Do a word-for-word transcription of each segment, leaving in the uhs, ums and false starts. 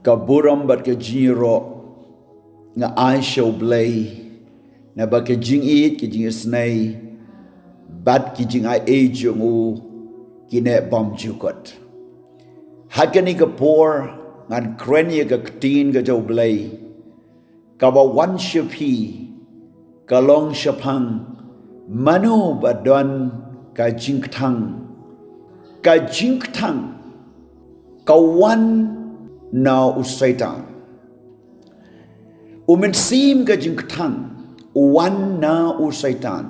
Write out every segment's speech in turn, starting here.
Ka burom bad ka jingïaroh nga ai sha U Blei, naba ka jingïeit, ka jingisynei bad ka jingaiei jong u ki neh bymjukut. Ha kane ka por ngan kren ïa ka ktien ka jong U Blei, kaba wan sha phi ka long shaphang mano ba don ka jingkthang. Ka jingkthang ka wan na u Soitan. U mynsiem ka jingkthang u wan na u Soitan.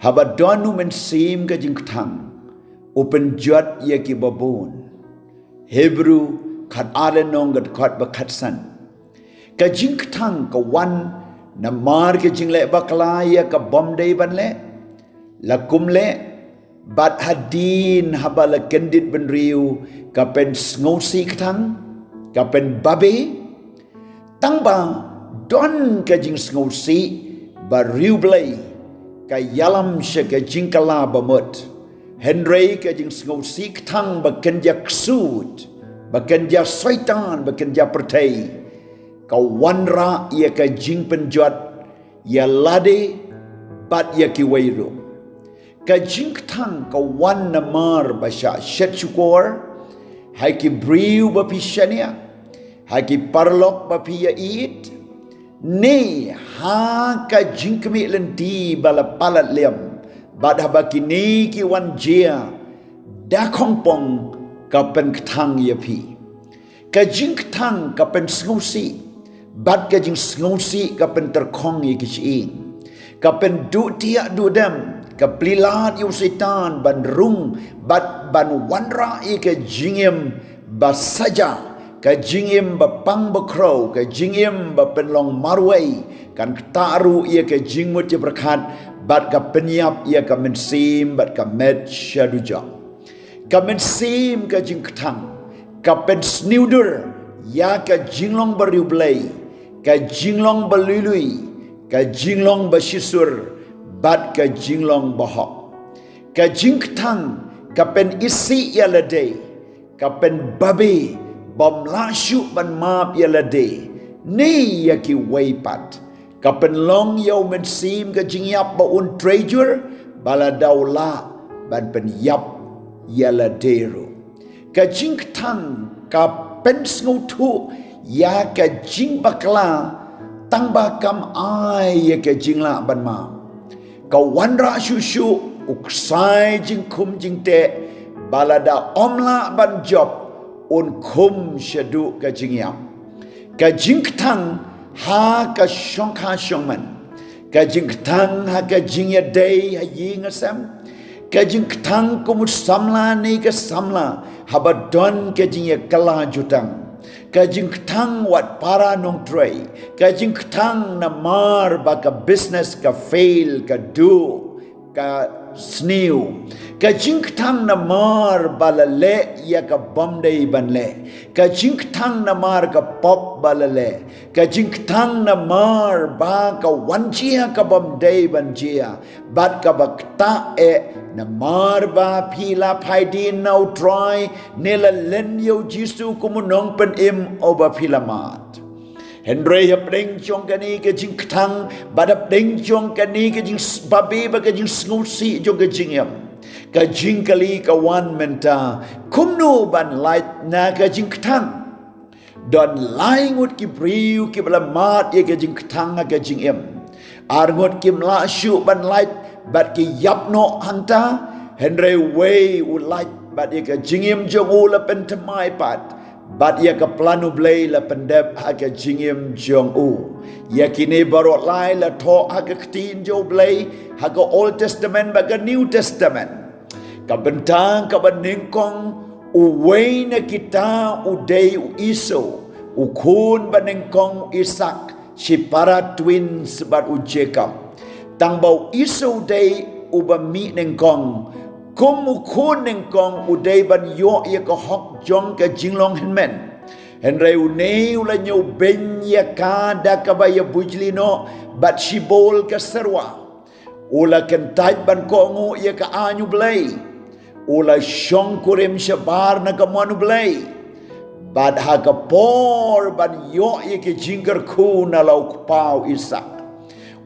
Haba don u mynsiem ka jingkthang, u pynjot ïa kiba bun. Hebru khatar lynnong, ka dkhot ba khatsan. Ka jingkthang ka wan namar ka jingleh bakla ïa ka bym dei ban leh, la kum leh, bad hadien haba la kyndit bynriew ka pynsngewsih kthang, ka pynbabe. Tangba don ka jingsngewsih ba riewblei ka ïalam sha ka jingkylla bamut. Hynrei ka jingsngewsih kthang ba kynja ksuid, ba kynja Soitan, ba kynja pyrthei, ka wanrah ïa ka jingpynjot ïa lade bad ïa kiwei ruh. Ka jingkthang ka wan namar ba shah shet shukor ha ki briew ba phi shaniah, ha ki paralok ba phi ïa ïeit, ne ha ka jingkhmih lynti ba la palat liam, bad haba kine ki wan jia da khongpong ka pynkthang ïa phi. Ka jingkthang ka pynsngewsih, bad ka jingsngewsih ka pyntyrkhong ïa ki shyieng. Ka pynduh tiak duh dem, ka plie lad ïa u Soitan ban rung, bad ban wanrah ïa ka jingim ba saja, ka jingim ba pang ba khrew, ka jingim ba pynlong marwei, kan ktah ruh ïa ka jingmut jingpyrkhat, bad ka pynïap ïa ka mynsiem bad ka met sha dujok. Ka mynsiem ka jingkthang ka pynsniewdur ïa ka jinglong ba riewblei, ka jinglong ba lui lui, ka jinglong ba shisur, bad ka jinglong ba hok. Ka jingkthang ka pynisih ïa lade, ka pynbabe, bym lah shuh ban map ïa lade ne ïa kiwei pat. Ka pynlong ïa u mynsiem ka jingïap ba un trei jur, ba lada u lah ban pynïap ïa lade ruh. Ka jingkthang ka pynsngewthuh ïa ka jingbakla, tangba kam ai ïa ka jinglah ban map. Ka wanrah shuh shuh u ksai jingkhum jingteh, ba lada ym lah ban jop, un khum shaduh ka jingïap. Ka jingkthang ha ka shongkha shongman. Ka jingkthang ha ka jingïadei ha ïing ha sem. Ka jingkthang kum u samla ne ka samla haba don ka jingïakylla jutang. Ka jingkthang wat para nongtrei. Ka jingkthang namar ba ka business ka fail, ka duh, ka sniew. Ka jingkthang namar ba la leh ïa ka bym dei ban leh. Ka jingkthang namar ka pop ba la leh. Ka jingkthang namar ba ka wan jia ka bym dei ban jia. Bad kaba ktah eh, namar ba phi la phai dien na U Trai, ne la len ïa U Jisu kum u nongpynim, uba phi la mad. Hynrei hapdeng jong kane ka jingkthang, bad hapdeng jong kane ka jingbabe bad ka jingsngewsih jong ka jingim, ka jingkylli ka wan mynta, kumno ban lait na ka jingkthang? Don lai ngut ki briew kiba la mad ïa ka jingkthang ha ka jingim. Ar ngut kim lah shuh ban lait bad ki ïap noh hangta, hynrei uwei u lait bad ïa ka jingim jong u la pynthymmai pat, bad ïa ka plan U Blei la pyndep ha ka jingim jong u. Ïa kine baroh lai la thoh ha ka ktien jong U Blei, ha ka Old Testament bad ka New Testament. Ka bynta kaba nyngkong, uwei na kita u dei u Esau, u khun ba nyngkong u Isaak, shipara twins bad u Jakob. Tangba u Esau u dei uba mih nyngkong, kum u khun nyngkong u dei ban ïoh ïa ka hok jong ka jinglong hynmen. Hynrei une u la ñiewbeiñ ïa ka da kaba ïabujli noh bad shibun ka syrwa. U la kyntait ban kohnguh ïa ka aiñ U Blei. U la shongkurim shabar na ka mon U Blei. Bad ha ka por ban ïoh ïa ki jingkyrkhu na la u kpa u Isaak,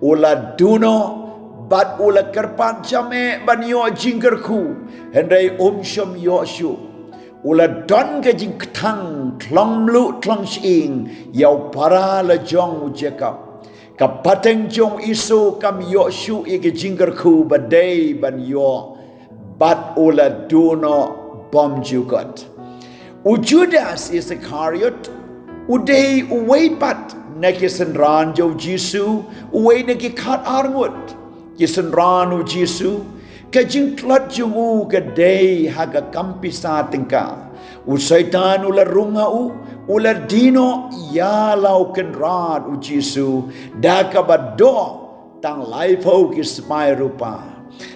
u la duh noh, bad u la kyrpad jam eh ban ïoh jingkyrkhu, hynrei um shym ïoh shuh. U la don ka jingkthang thlong mluh thlong shyieng ïa u para la jong u Jakob. Ka pateng jong u Esau kam ïoh shuh ïa ka jingkyrkhu ba dei ban ïoh, bad u la duh noh bymjukut. U Judas Iskariot u dei uwei pat na ki synran jong u Jisu, uwei na ki khatar ngut ki synran u Jisu. Ka jingtlot jong u ka dei ha ka kam pisa tyngka. U Soitan u la rung ha u, u la die noh ïa la u Kynrad u Jisu da kaba doh tang laiphew ki smai rupa.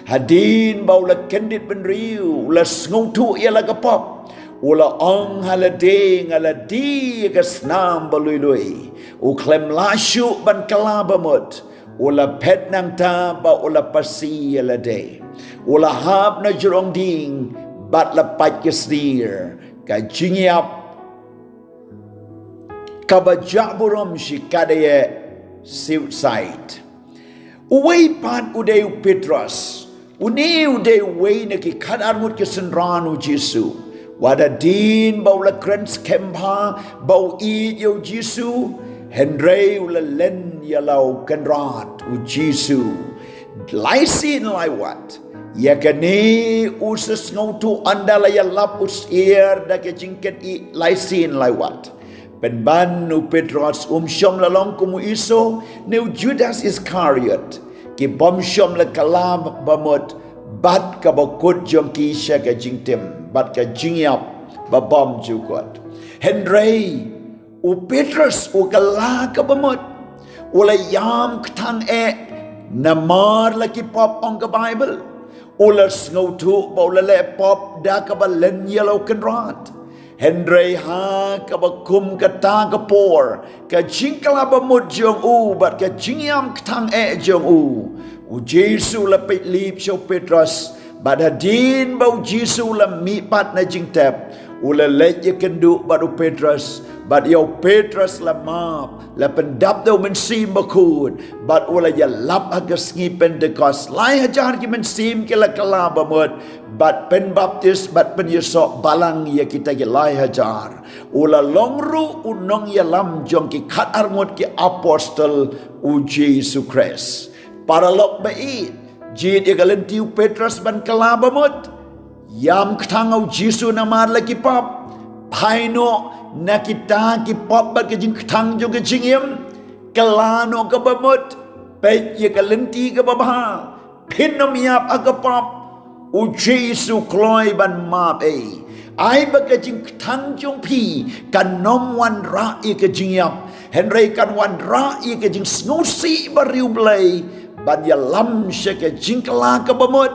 Hadien ba u la kyndit bynriew, u la sngewthuh ïa la ka pop, u la ong ha lade, nga la die ïa ka snam ba lui lui. U khlem lah shuh ban kylla ba mut, u la phet nangta bad u la pasi ïa lade. U la hap na jrong dieng bad la pait ki snier. Ka jingïap kaba jah burom shi katdei suicide. Uwei pat u dei u Petros. Une u dei uwei na ki khatar ngut ki synran u Jisu. Wat hadien ba u la kren skhem bha ba u ïeit ïa u Jisu, hynrei u la len ïa la u Kynrad u Jisu lai sien lai wat. Ïa kane u sa sngewthuh ynda la ïalap u shyiar da ka jingkynnoh lai sien lai wat. Pynban u Petros um shym la long kum u Esau ne u Judas Iskariot, ki bym shym la kylla ba mut bad kaba kut jong ki sha ka jingtim bad ka jingïap ba bymjukut. Hynrei u Petros u kylla kaba mut. U la ïam kthang eh namar la ki pop, ong ka Baibl. U la sngewthuh ba u la leh pop da kaba len ïa la u Kynrad. Hynrei ha kaba kum kata ka por, ka jingkylla ba mut jong u bad ka jingïam kthang eh jong u, u Jisu u la peit lip sha u Petros. Bad hadien ba u Jisu u la mihpat na jingtep, u la leit ïakynduh bad u Petros, bad ïa u Petros la map, la pyndap da u Mynsiem Bakhuid, bad u la ïalap ha ka sngi Pentekost. Lai hajar ki mynsiem ki la kylla ba mut, bad pynbaptis, bad pynïasoh balang ïa kita ki lai hajar. U la long ruh u nongïalam jong ki khatar ngut ki apostol u Jisu Khrist. Paralok ba ïeit, jied ïa ka lynti u Petros ban kylla ba mut. Ïam kthang ha u Jisu namar la ki pop. Phai noh na kita ki pop bad ka jingkthang jong ka jingim. Kylla noh kaba mut. Peit ïa ka lynti kaba bha. Phin ym ïap ha ka pop. U Jisu u kloi ban map ei. Ai ba ka jingkthang jong phi kan ym wanrah ïa ka jingïap, hynrei kan wanrah ïa ka jingsngewsih bariewblei ban ïalam sha ka jingkylla kaba mut.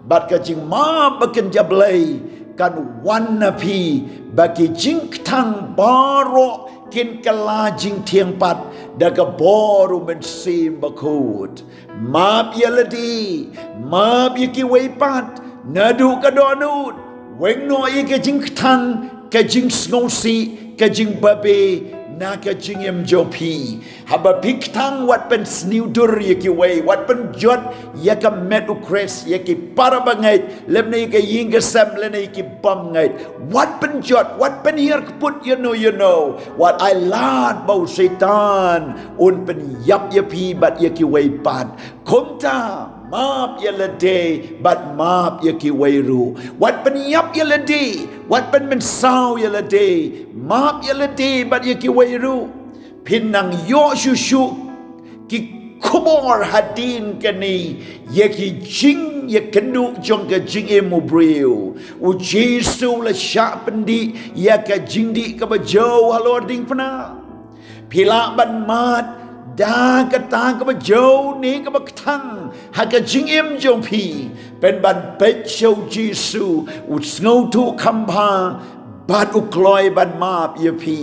Bad ka jingmap ba kynja Blei kan wan na phi, ba ki jingkthang baroh kin kylla jingthiang pat da ka bor u Mynsiem Bakhuid. Map ïa lade, map ïa kiwei pat, naduh ka dohnud. Weng noh ïa ka jingkthang, ka jingsngewsih, ka jingbabe na ka jingim jong phi. Haba phi kthang, wat pynsniew dur ïa kiwei, wat pynjot ïa ka met u Khrist ïa ki para bangeit, lymne ïa ka ïing ka sem, lymne ïa ki bym ngeit. Wat pynjot, wat pynhiar kput ïano ïano. Wat ai lad ba u Soitan un pynïap ïa phi bad ïa kiwei pat. Kumta map ïa lade bad map ïa kiwei ruh. Wat pynïap ïa lade, wat pynmynsaw ïa lade, map ïa lade bad ïa kiwei ruh. Phin nang ïoh shuh shuh ki khubor hadien kane ïa ki jingïakynduh jong ka jingim u briew. U Jisu u la shah pyndih ïa ka jingdih kaba jew halor diengphna. Phi lah ban mad da kata kaba jew ne kaba kthang ha ka jingim jong phi. Pynban peit sha u Jisu, u sngewthuh kham bha bad u kloi ban map ïa phi.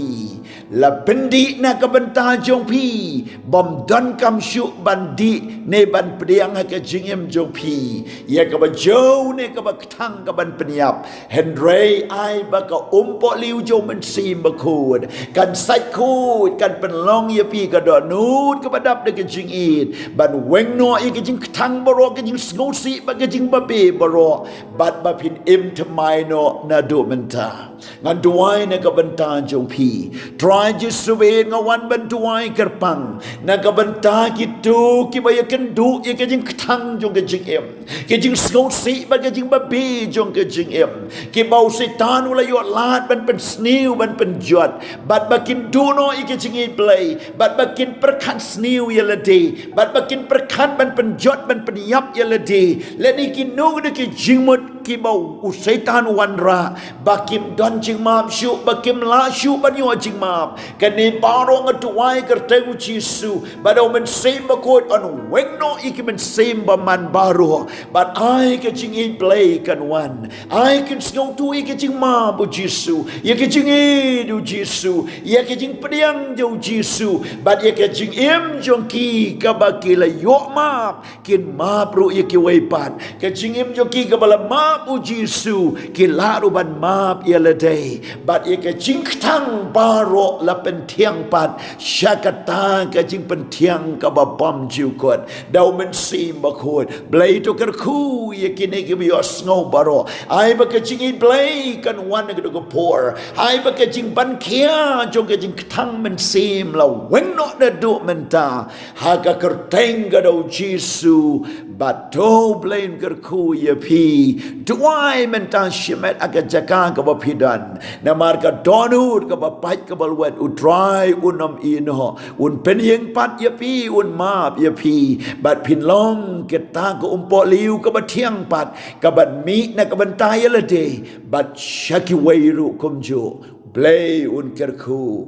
la pyndih na ka bynta jong phi, bym donkam shuh ban dih ne ban pdiang ha ka jingim jong phi ïa kaba jew ne kaba kthang kaban pynïap. Hynrei ai ba ka umpohliew jong U Mynsiem Bakhuid kan sait khuid, kan pynlong ïa phi ka dohnud kaba dap da ka jingïeit ban weng noh ïa ka jingkthang baroh, ka jingsngewsih bad ka jingbabe baroh, bad ba phin im thymmai noh naduh mynta. Ngan duwai na ka bynta jong phi. Trai Jisu, nga wan ban duwai kyrpang na ka bynta kito kiba ïakynduh ïa ka jingkthang jong ka jingim, ka jingsngewsih bad ka jingbabe jong ka jingim, kiba u Soitan u la ïoh lad ban pynsniew, ban pynjot, bad ba kin duh noh ïa ka jingïeit Blei, bad ba kin pyrkhat sniew ïa lade, bad ba kin pyrkhat ban pynjot, ban pynïap ïa lade lane kino kino ki jingmut kiba u Soitan u wanrah, ba kim don jingmap shuh, ba kim lah shuh ban ïoh jingmap. Kane baroh nga duwai ha ka kyrteng U Jisu, ba da U Mynsiem Bakhuid un weng noh ïa ki mynsiem bymman baroh, bad ai ka jingïeit Blei kan wan. Ai kin sngewthuh ïa ka jingmap U Jisu, ïa ka jingïeit U Jisu, ïa ka jingpdiang jong U Jisu, bad ïa ka jingim jong ki kaba ki la ïoh map, kin map ruh ïa kiwei pat. Ka jingim jong ki kaba la map U Jisu, ki lah ruh ban map ïa lade. Bad ïa ka jingkthang baroh la pynthiang pat sha kata ka jingpynthiang kaba bymjukut da U Mynsiem Bakhuid. Blei to kyrkhu ïa kine kiba ïohsngew baroh. Ai ba ka jingïeit Blei kan wan ha ka dei ka por. Ai ba ka jingpynkhia jong ka jingkthang mynsiem la weng noh naduh mynta ha ka kyrteng ka dei U Jisu. Bad to Blei un kyrkhu ïa phi. Duwai mynta shimet ha ka jaka kaba phi don. Namar ka dohnud kaba pait kaba lwet U Trai un ym ïehnoh, un pynïeng pat ïa phi, un map ïa phi. Bad phin long kata ka umpohliew kaba thiang pat, kaban mih na ka bynta ïa lade bad sha kiwei ruh kumjuh. Blei un kyrkhu.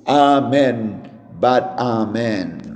Amen bad amen.